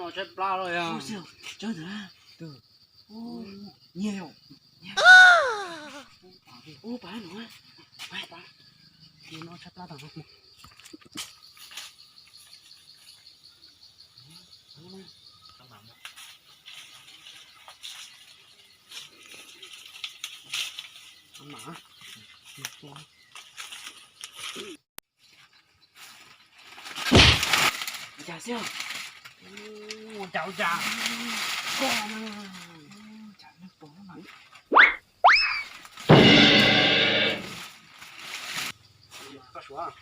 Tshaib plab los yog. Ub, ntawd, nyiag yom. Ub, pab no, pab, no tshaib plab tag no. Cas xwb. Ua cas ua cas. Koj, cas nej pom mas. Koj suav.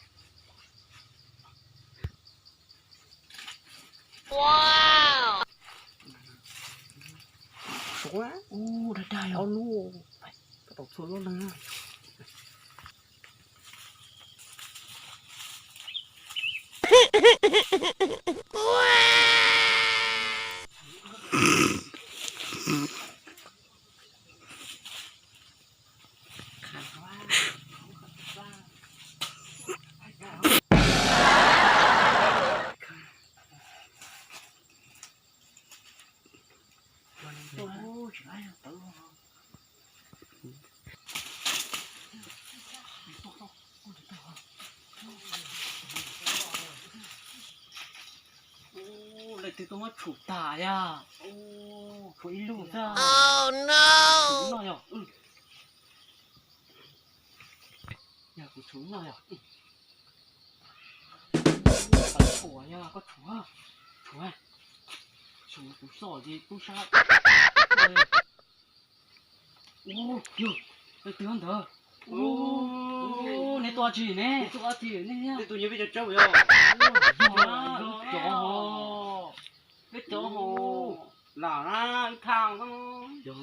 Suav, ua dag dag yog. Ob lub, koj tau txhua lub leeg. Ub, leej twg tuaj muab tshum tag yog. Ub, tshuav ib lub xwb. Tshuav no yog. Yog kuv tshuav no yog. Tshuav yog koj tshuav. Tshuav, tshuav kuv xoj ces tub sab. Ub, yog, leej twg ntawd? Ub, neb tuaj tsi ne? Tus nyiag peb cov tsawb yog. Yog, yog, peb cov lam na, ib thaj. Yog,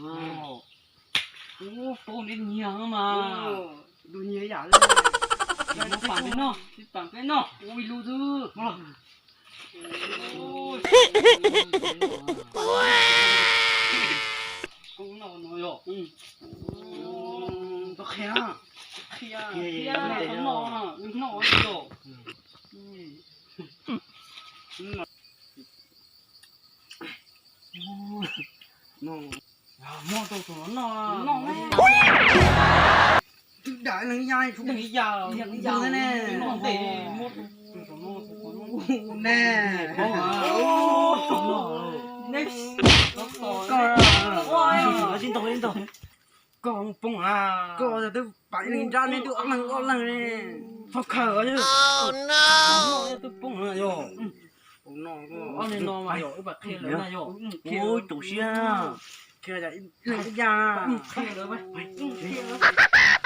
ub, paub neb nyiag mas. Tus nyiag yam li. Muab pam peb noj, pam peb noj. Ub, ib lub xwb. Qhia, qhia, qhia, noj, noj. Muab rau tus no noj, noj ne. Twb dam leej yaj, leej yaj, leej yaj ne. Noj ntev, muab tus no, tus no ne. Koj, koj, koj poob a. Koj twb pam leej nrab ne, twb ob leeg ob leeg ne. Txhob khaws os. Twb poob yog. Ob leeg no mas yog wb pam qhia lawv na yog. Ub, tu siab. Qhia ib yam. Qhia lawv, qhia lawv.